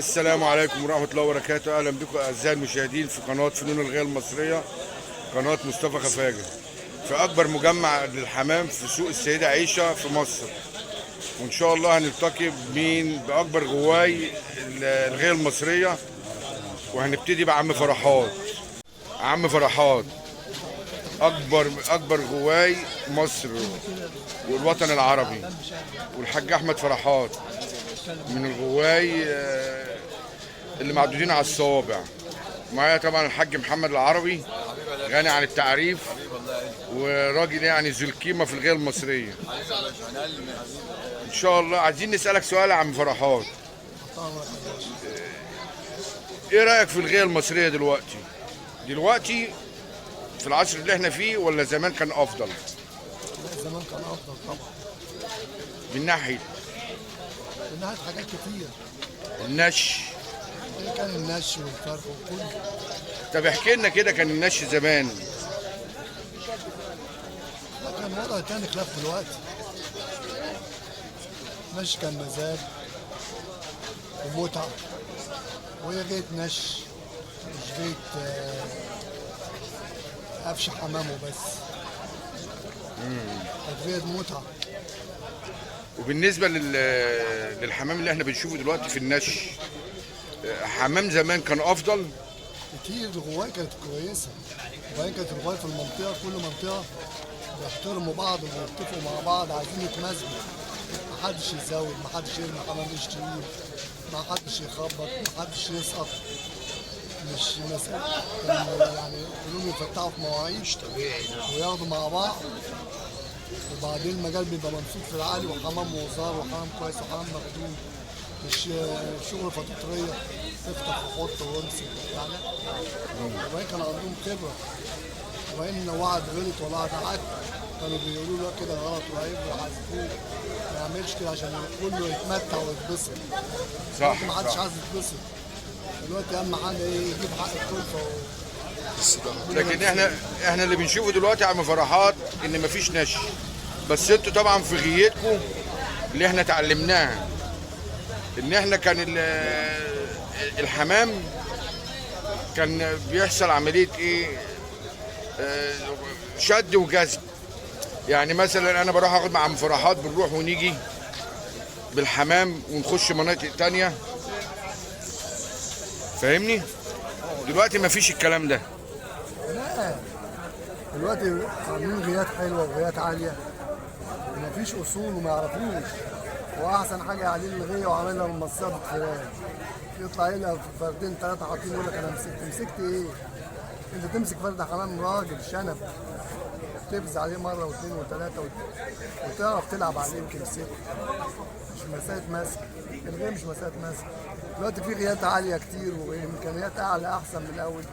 السلام عليكم ورحمة الله وبركاته. أهلا بكم أعزائي المشاهدين في قناة فنون الغاية المصرية، قناة مصطفى خفاجة، في أكبر مجمع للحمام في سوق السيدة عيشة في مصر. وإن شاء الله هنلتقي بمين؟ بأكبر غواي الغاية المصرية. وهنبتدي بعم فرحات. عم فرحات أكبر غواي مصر والوطن العربي، والحاج أحمد فرحات من الغواي اللي معدودين على الصوابع. معايا طبعا الحاج محمد العربي، غني عن التعريف، وراجل يعني ذو القيمة في الغاية المصرية. ان شاء الله عايزين نسالك سؤال يا عم فرحات، ايه رايك في الغاية المصرية دلوقتي؟ دلوقتي في العصر اللي احنا فيه ولا زمان كان افضل؟ لا، زمان كان افضل طبعا. من ناحية من ناحية حاجات كتير. النش. كان النش والفرخ وكل. طب احكي لنا كده، كان النش زمان؟ لا، كان وضع تاني خلاف دلوقتي. نش كان مزاج ومتعه، وهي غاية نش مش غاية قفش حمام وبس. كانت غاية متعه. وبالنسبة للحمام اللي احنا بنشوفه دلوقتي في النش، حمام زمان كان افضل؟ كتير. الغواية كانت كويسة، وبعدين كانت الغواية في المنطقة، كل منطقة بيحترموا بعض وبيتفقوا مع بعض، عايزين يتمازجوا، محدش يزود، محدش يرمي حمام مش تقيل، محدش يخبط، محدش يسقط. مش مسألة كان يعني كلهم يفتحوا في مواعيد وياخدوا مع بعض. وبعدين المجال بيبقى ممسوك في العالي، وحمام وزار وحمام كويس وحمام مخدوم، مش شغل فتطرية افتح وحط وامسك وبتاع، لا. وبعدين كان عندهم خبرة، وبعدين لو واحد غلط ولا واحد عك كانوا بيقولوا له كده غلط وعيب ويحاسبوه، ما يعملش كده عشان كله يتمتع ويتبسط. صح. ما حدش صح. عايز يتبسط دلوقتي، اهم حاجة ايه؟ يجيب حق الكلفة لكن احنا اللي بنشوفه دلوقتي يا عم فرحات ان مفيش نش، بس انتوا طبعا في غيتكم اللي احنا اتعلمناها ان احنا كان الحمام كان بيحصل عملية ايه؟ شد وجذب. يعني مثلا انا بروح اخد مع عم فرحات، بنروح ونيجي بالحمام ونخش مناطق تانية، فاهمني؟ دلوقتي مفيش الكلام ده. لا، دلوقتي عاملين غيات حلوة وغيات عالية ومفيش اصول وما يعرفوش. واحسن حاجة عليه الغيه وعاملها من مصيده فيران، يطلع يلقى فردين ثلاثة حاطين يقول لك انا مسكت ايه؟ انت تمسك فرد حمام راجل شنب، تبز عليه مرة واثنين وثلاثة وتعرف تلعب عليه وتمسكه. مش مسالة مسك الغيه، مش مسالة مسك. دلوقتي في غيات عالية كتير وامكانيات اعلى احسن من الاول،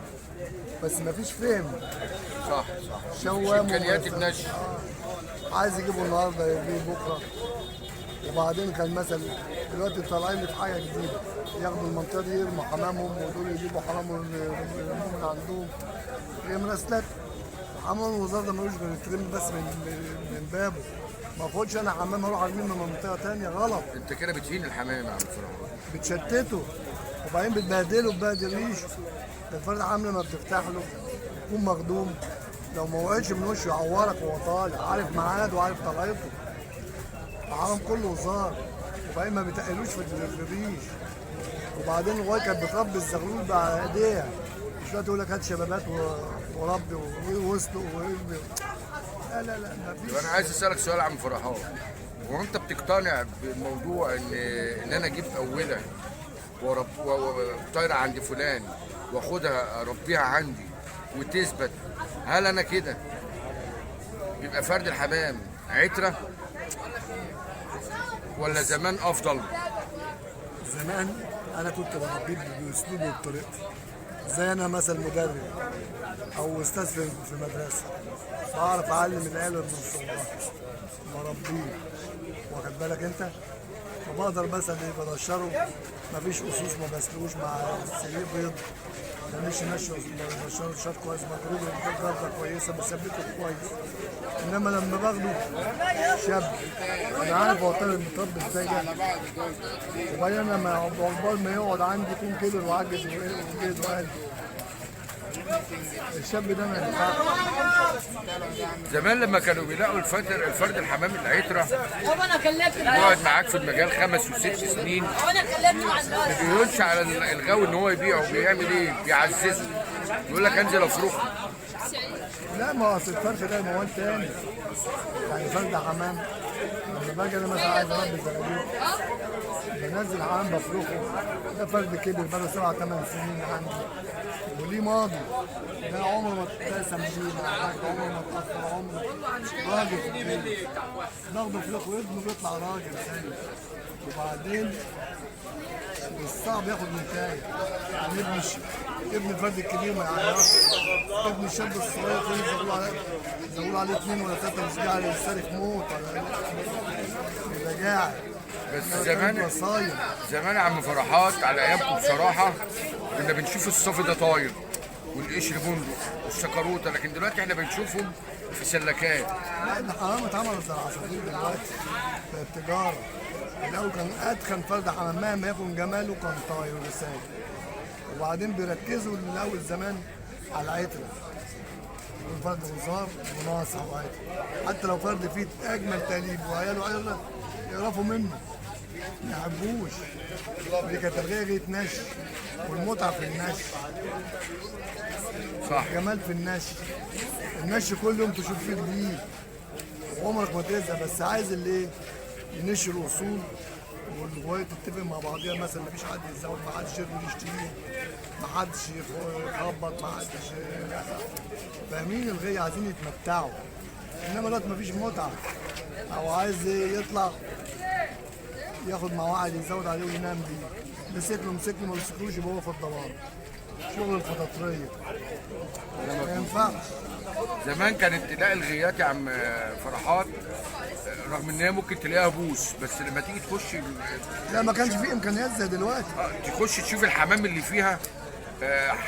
بس مفيش فهم. صح صح. شوام امكانيات النش. عايز يجيبه النهارده يجيبه بكره. وبعدين كان مثلا دلوقتي طالعين لي في حاجة جديدة، ياخدوا المنطقة دي يرموا حمامهم، ودول يجيبوا حمامهم يرموه من عندهم. هي مراسلات. حمام الوزارة ده ملوش غير يترمي بس من بابه. ما اخدش انا حمام اروح ارميه من منطقة تانية، غلط. انت كده بتهين الحمام يا عم فرحات. بتشتته وبعدين بتبهدله بتبهدل ريشه. ده الفرد عامله ما بتفتح له يكون مخدوم، لو ما وقعش من وشه يعورك وهو طالع، عارف ميعاده وعارف طلعته. العالم كله وزار. وبعدين ما بيتقلوش في الريش. وبعدين الغاية كانت بتربي الزغلول على ايديها، مش دلوقتي يقول لك هات شبابات وربي واسلق وارمي. لا لا لا، ما طب فيش. انا عايز اسالك سؤال يا عم فرحات، هو انت بتقتنع بموضوع ان انا اجيب اوله وطايره عند فلان واخدها اربيها عندي وتثبت؟ هل انا كده بيبقى فرد الحمام عتره ولا زمان افضل؟ زمان انا كنت بربيه باسلوبي وبطريقتي، زي انا مثلا مدرب او استاذ في مدرسه، بعرف اعلم العيال من صغرها، بربيه، واخد بالك انت؟ فبقدر مثلا ايه بدشره، مفيش قصوص، ما بسلوش مع السرير بيض، ما مش ماشي، بشرة شات كويس، مضروب جردة كويسة، بثبته كويس. انما لما باخده شاب انا عارف هو طالع متربي ازاي ده. وبعدين لما عقبال ما يقعد عندي يكون كبر وعجز وجد وقال الشاب ده ما ينفعش. زمان لما كانوا بيلاقوا الفرد الحمام العترة هو انا كلمت يقعد معاك في المجال 5 و6 سنين، هو انا كلمت مع الناس. ما بيقولش على الغاوي ان هو يبيعه، بيعمل ايه؟ بيعززه، يقول لك انزل افرخه. لا ما هو اصل الفرخ ده موال تاني، يعني فرد حمام لما باجي انا مثلا عايز اربي زغاليل بنزل حمام بفرخه، ده فرد كبر بقاله 7 8 سنين عندي وليه ماضي، ده عمره ما اتقسم بيه مع حد، عمره ما اتأخر، عمره راجل في الدنيا. باخده فلوخ وابنه بيطلع راجل زيه. وبعدين الصعب ياخد نتائج، يعني ابن الفرد الكبير ما يعرفش، ابن الشاب الصغير تلاقيه زغلول عليه 2 ولا 3 مش قاعد يصرخ موت ولا يبقى قاعد. بس زمان وصايم. زمان يا عم فرحات على ايامكم بصراحة كنا بنشوف الصافي ده طاير والقشر بندق والسكروته، لكن دلوقتي احنا بنشوفهم في سلكات. لا ده حرام اتعمل زي العصافير دلوقتي بقت تجارة. الاول كان اتخن فرد حمام مهما يكن جماله كان طاير وسايب. وبعدين بيركزوا الاول زمان على العترة، يكون فرد غزار وناصح وعترة، حتى لو فرد فيه اجمل تقليب وعياله عياله يقرفوا منه ما يحبوش. دي كانت الغاية غاية نش، والمتعة في النش. صح، جمال في النش. النش كل يوم تشوف فيه جديد وعمرك ما تزهق، بس عايز اللي ايه؟ ينش الاصول والغوايه تتفق مع بعضيها، مثلا مفيش حد يتزود، ما حدش يرمي يشتري، ما حدش يخبط، ما حدش، فاهمين الغاية، عايزين يتمتعوا. انما دلوقتي مفيش متعه، او عايز يطلع ياخد مع واحد يزود عليه وينام بيه، مسك له مسك له، ما مسكلوش يبقى هو في الضمان. شغل الفطاطريه ما ينفعش. زمان كانت تلاقي الغيات يا عم فرحات رغم ان هي ممكن تلاقيها بوس، بس لما تيجي تخش لا ما كانش فيه امكانيات زي دلوقتي. تخش تشوف الحمام اللي فيها،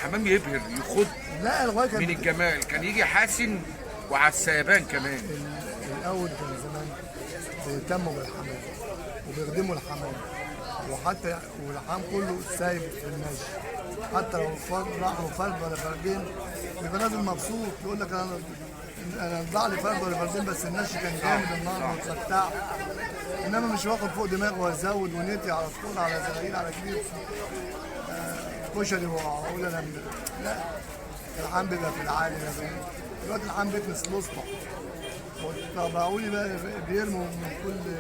حمام يبهر يخض. لا الغاية كانت من الجمال، كان يجي حاسن وعلى السيبان كمان. الاول كان زمان بيهتموا بالحمام وبيخدموا الحمام، وحتى والحمام كله سايب في الماشي، حتى لو فرد راح له فرد ولا فردين بيبقى نازل مبسوط، يقول لك انا ضاع لي فرد ولا فردين بس النش كان جامد النهارده واتمتعت. انما مش واخد فوق دماغه وازود ونتي على طول على زغاليل على كبير كشري واقول انا لا، الحمام بيبقى في العالي. دلوقتي الحمام بيكنس الاسطى، بقول بقى بيرموا من كل،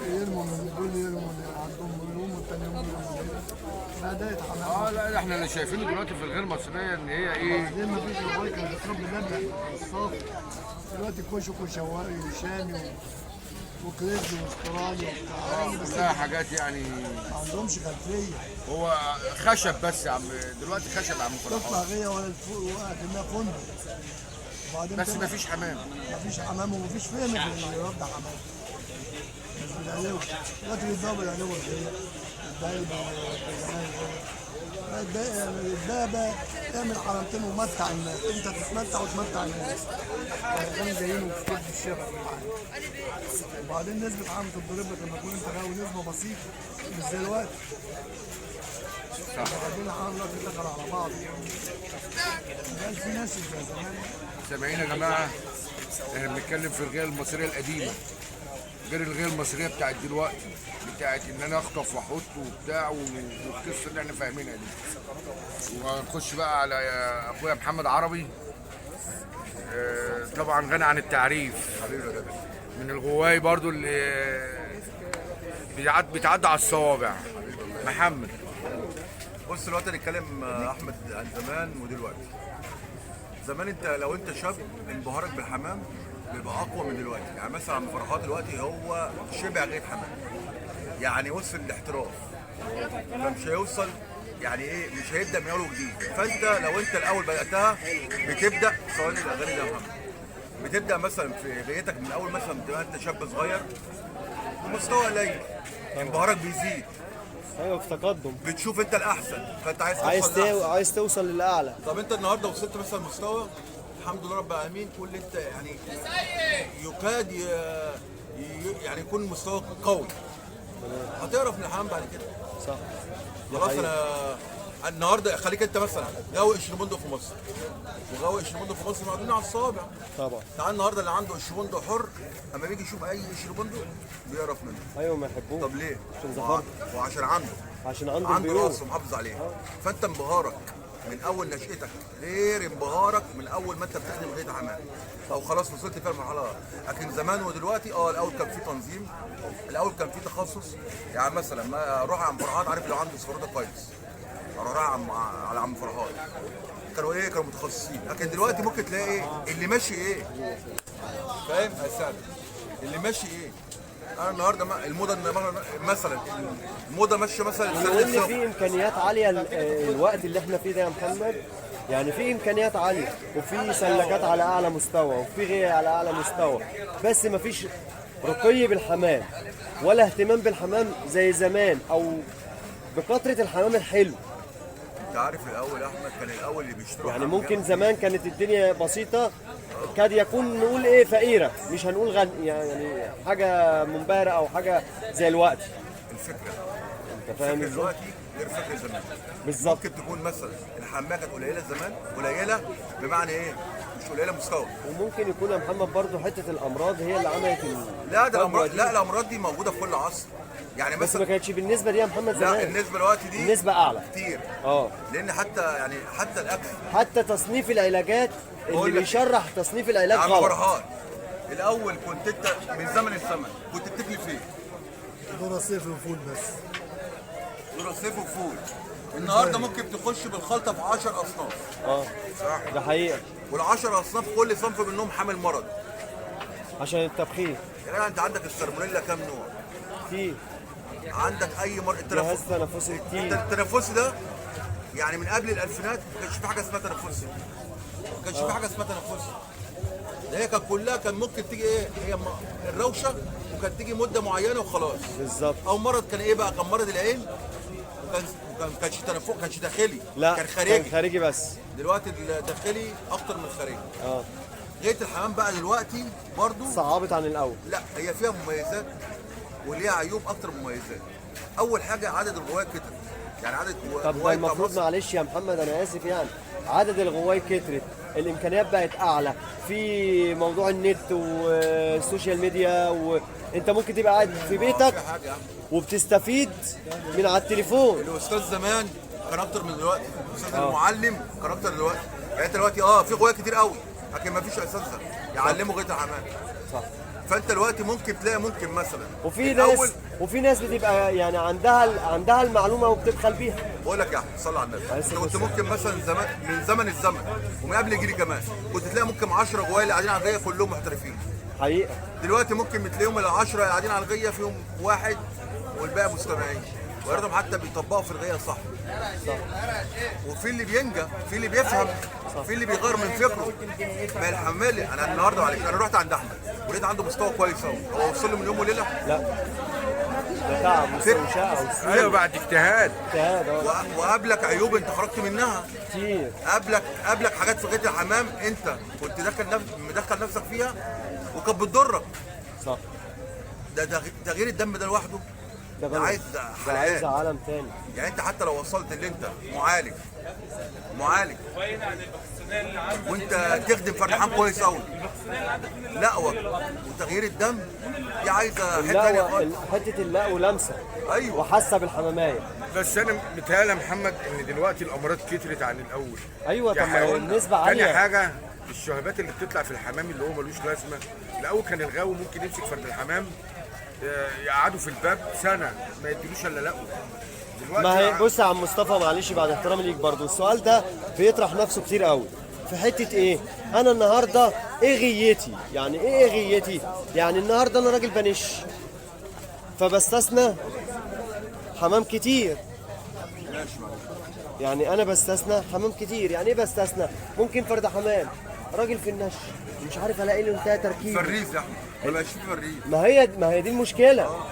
يرموا من دول، يرموا من عندهم يوم والتاني يوم يرموا. لا ده يتحمل. لا احنا اللي شايفينه دلوقتي في الغير مصرية ان هي ايه؟ بعدين مفيش غواية كانت بتربي دبلة الصافي، دلوقتي كشك وشواري وشامي وكريز واسترالي وبتاع، بس كلها حاجات يعني ما عندهمش خلفية. هو خشب بس يا عم دلوقتي، خشب يا عم تطلع فرحات غيه ولا الفوق وكأنها فندق. وبعدين بس مفيش حمام، مفيش حمام ومفيش فهم في اللي يربي حمام، مش بالعلو. دلوقتي بيتباعوا بالعلو الغية، بيتباعوا بالجمال الغية. بقى اعمل حمامتين ومتع الناس، انت تتمتع وتمتع الناس. كانوا جايين وفي كبد الشيخ. وبعدين نسبة حمامة الضريبة لما تكون انت غاوي نسبة بسيطة مش زي الوقت. وبعدين الحمام دلوقتي دخل على بعض، مبقاش في ناس زي زمان. سامعين يا جماعة؟ احنا بنتكلم في الغية المصرية القديمة غير الغية المصرية بتاعت دلوقتي، بتاعت ان انا اخطف واحط وبتاع والقصه اللي احنا فاهمينها دي. وهنخش بقى على اخويا محمد عربي، طبعا غني عن التعريف، من الغواي برضو اللي بيتعدى على الصوابع. محمد، بص دلوقتي هنتكلم احمد عن زمان ودلوقتي. زمان انت لو انت شاب انبهارك بالحمام بيبقى اقوى من دلوقتي. يعني مثلا عم فرحات دلوقتي هو شبع غير حمام، يعني وصل للاحتراف، فمش هيوصل يعني ايه، مش هيبدا من اول وجديد. فانت لو انت الاول بداتها بتبدا ثواني الاغاني ده يا محمد، بتبدا مثلا في غايتك من اول، مثلا بتبقى انت شاب صغير ومستوى قليل، انبهارك بيزيد. ايوه في تقدم، بتشوف انت الاحسن، فانت عايز توصل عايز توصل للاعلى. طب انت النهارده وصلت مثلا مستوى الحمد لله رب العالمين، كل انت يعني يكاد يعني يكون مستواك قوي. هتعرف من الحمام بعد كده. صح. خلاص انا النهارده خليك انت مثلا غاوي قشر بندق في مصر، وغاوي قشر بندق في مصر معدودين على الصوابع. طبعا. تعال النهارده اللي عنده قشر بندق حر اما بيجي يشوف اي قشر بندق بيعرف منه. ايوه ما يحبوش. طب ليه؟ عشان زفرت. وعشان عنده عنده راس ومحافظ عليه. فانت انبهارك من اول نشأتك غير انبهارك من اول ما انت بتخدم غيط حمام او خلاص وصلت فيها المرحلة. لكن زمان ودلوقتي الاول كان في تنظيم، الاول كان في تخصص. يعني مثلا ما اروح عم فرحات، عارف لو عنده سفروته كويس اروح على عم فرحات، كانوا ايه؟ كانوا متخصصين. لكن دلوقتي ممكن تلاقي ايه اللي ماشي ايه، فاهم؟ اساعدك اللي ماشي ايه. انا النهارده الموضة مثلا، الموضة ماشية مثلا ان في امكانيات عالية الوقت اللي احنا فيه ده يا محمد، يعني في امكانيات عالية وفي سلكات على اعلى مستوى وفي غير على اعلى مستوى، بس مفيش رقي بالحمام ولا اهتمام بالحمام زي زمان او بكثرة الحمام الحلو. انت عارف الاول يا احمد كان الاول اللي بيشتروا يعني ممكن زمان كانت الدنيا بسيطة، كاد يكون نقول ايه فقيرة، مش هنقول غني يعني حاجة منبهره او حاجة زي الوقت. الفكرة انت فاهم ازاي؟ دلوقتي غير فكرة زمان. بالظبط. ممكن تكون مثلا الحماية كانت قليله زمان، قليله بمعنى ايه؟ مش قليله مستوى. وممكن يكون يا محمد برضو حتة الامراض هي اللي عملت لا ده الامراض، لا الامراض دي موجودة في كل عصر. يعني بس ما كانتش بالنسبة دي يا محمد زمان. لا النسبة دلوقتي دي النسبة اعلى كتير. لان حتى يعني حتى الاكل، حتى تصنيف العلاجات اللي بيشرح تصنيف العلاج غلط. فرحان الاول كنت انت من زمن الزمن كنت بتاكل فين؟ ذره صيف وفول بس. ذره صيف وفول. النهارده ممكن تخش بالخلطه في 10 اصناف. صح، ده حقيقة. وال10 اصناف كل صنف منهم حامل مرض عشان التبخير. يعني انت عندك السالمونيلا كام نوع؟ كتير. عندك اي مرض التنفس، التنفسي كتير. التنفسي ده يعني من قبل الالفينات ما كانش في حاجة اسمها تنفسي، ما كانش في حاجة اسمها تنفسي. ده هي كانت كلها كان ممكن تيجي ايه هي الروشه، وكانت تيجي مده معينة وخلاص. بالظبط. او مرض كان ايه بقى؟ كان مرض العين، وكان كانش تنفس، كانش داخلي، لا كان خارجي. كان خارجي بس. دلوقتي الداخلي اكتر من الخارجي. غاية الحمام بقى دلوقتي برضو صعبت عن الاول. لا هي فيها مميزات وليها عيوب اكتر من مميزات. اول حاجة عدد الغواية كتر، يعني عدد طب ده المفروض معلش يا محمد انا اسف، يعني عدد الغواية كترت، الامكانيات بقت اعلى في موضوع النت وال social media، وانت ممكن تبقى قاعد في بيتك وبتستفيد من على التليفون. الاستاذ زمان كان اكتر من دلوقتي، الاستاذ المعلم كان اكتر دلوقتي. يعني انت دلوقتي في غواية كتير قوي، لكن ما فيش اساتذة يعلموا غاية الحمام. صح. فانت دلوقتي ممكن تلاقي ممكن مثلا وفي ناس بتبقى يعني عندها المعلومة وبتبخل بيها. بقول لك يا احمد صلى على النبي، انت كنت ممكن مثلا زمان من زمن الزمن ومن قبل جيلي كمان كنت تلاقي ممكن 10 غواية اللي قاعدين على الغيه كلهم محترفين. حقيقة. دلوقتي ممكن تلاقيهم ال10 اللي قاعدين على الغيه فيهم واحد والباقي مستمعين، ويا ريتهم حتى بيطبقوا في الغيه صح. صح. وفي اللي بينجح، في اللي بيفهم، صح. في اللي بيغير من فكرة. ما الحمال انا النهارده عليك انا رحت عند احمد ولقيت عنده مستوى كويس قوي، هو وصل له من يوم وليلة؟ لا ده تعب وشقه. ايوه بعد اجتهاد. اجتهاد وقابلك عيوب انت خرجت منها كتير. قابلك حاجات في غاية الحمام انت كنت مدخل نفسك فيها وكانت بتضرك. صح. ده تغيير الدم ده لوحده ده عايز حلقات، عايز عالم تاني. يعني انت حتى لو وصلت اللي انت معالج وانت تخدم فرحان كويس قوي، لقوك وتغيير الدم دي عايزه حتة ثانية خالص، حتة اللقو لمسه. ايوه وحاسه بالحماميه. بس انا متهيألي يا محمد ان دلوقتي الامراض كترت عن الاول. ايوه طب ما النسبة عالية. تاني حاجة الشهبات اللي بتطلع في الحمام اللي هو ملوش لازمه. الاول كان الغاوي ممكن يمسك فرد الحمام يقعدوا في الباب سنة ما يديلوش الا لقوه. ما هي بص يا عم مصطفى معلش بعد احترامي ليك برضو السؤال ده بيطرح نفسه كتير قوي في حتة ايه؟ انا النهارده ايه غيتي؟ يعني ايه غيتي؟ يعني النهارده انا راجل بنش فبستثنى حمام كتير. يعني انا بستثنى حمام كتير، يعني ايه بستثنى؟ ممكن فرد حمام راجل في النش مش عارف الاقي له انتهى تركيب. فريز يا احمد، ما بقاش في فريز. ما هي دي المشكلة.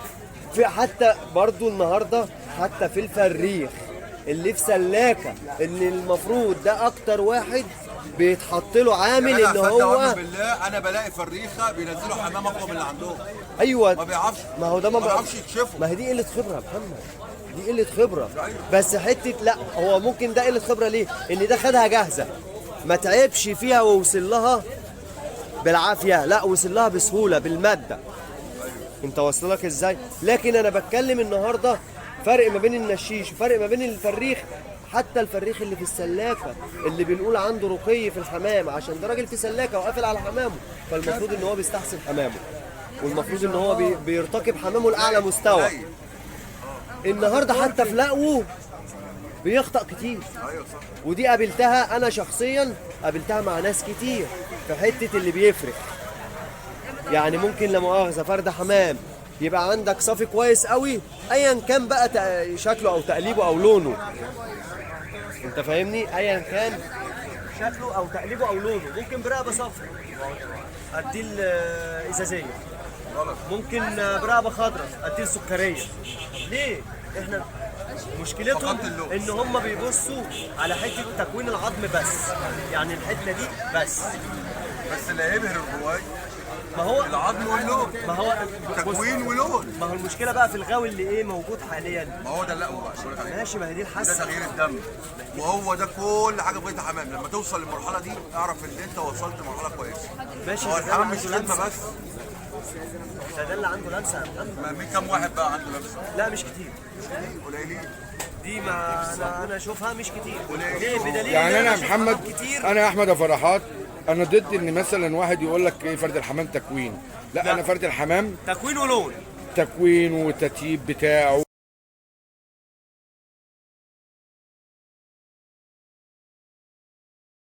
في حتى برضو النهارده حتى في الفريخ اللي في سلاكه اللي المفروض ده اكتر واحد بيتحط له عامل يا ان جدع صدق هو وآمن بالله انا بلاقي فريخه بينزلوا حمام اقوى من اللي عندهم. ايوه، ما بيعرفش، ما هو ده ما ما بيعرفش يكشفه. ما هي دي قلة خبره يا محمد، دي قلة خبره. بس حتة لا، هو ممكن ده قلة خبره ليه؟ ان ده خدها جاهزة، ما تعبش فيها ووصل لها بالعافية، لا وصل لها بسهولة بالماده. انت واصل لك ازاي؟ لكن انا بتكلم النهارده فرق ما بين النشيش وفرق ما بين الفريخ. حتى الفريخ اللي في السلاكه اللي بنقول عنده رقي في الحمام، عشان ده راجل في سلاكه وقافل على حمامه، فالمفروض ان هو بيستحسن حمامه، والمفروض ان هو بيرتقي بحمامه لاعلى مستوى. قليل. النهارده حتى في لقوه بيخطأ كتير. ايوه صح. ودي قابلتها انا شخصيا، قابلتها مع ناس كتير في حتة اللي بيفرق. يعني ممكن لا مؤاخذة فرد حمام يبقى عندك صافي كويس قوي، ايا كان بقى شكله او تقليبه او لونه، انت فاهمني؟ ايا كان شكله او تقليبه او لونه، ممكن برقبه صفرا اديه الازازيه، ممكن برقبه خضراء اديه السكريه. ليه؟ احنا مشكلتهم فقدت اللون. ان هم بيبصوا على حتة تكوين العظم بس، يعني الحتة دي بس. بس اللي هيبهر الغواي ما هو العظم واللون، ما هو تكوين ولون. ما هو المشكلة بقى في الغاوي اللي ايه موجود حاليا. ما هو ده اللقو بقى بقول لك عليه. ماشي، ما هي دي ده الحاسة. تغيير الدم، وهو ده كل حاجة في بيت حمام. لما توصل للمرحلة دي اعرف ان انت وصلت لمرحلة كويسة. ماشي، هو ده اللي الحمام مش عنده خدمة لمسه. بس. ده اللي عنده لمسه يا محمد. ما مين كام واحد بقى عنده لمسه؟ لا مش كتير قليلين. دي، ما انا اشوفها مش كتير. قليل. ليه؟ بدليل يعني إن انا يا بشوف محمد حمام كتير. انا يا احمد يا فرحات، انا ضد ان مثلا واحد يقول لك ايه فرد الحمام تكوين. لا، انا فرد الحمام تكوين ولون، تكوين وتتيب بتاعه.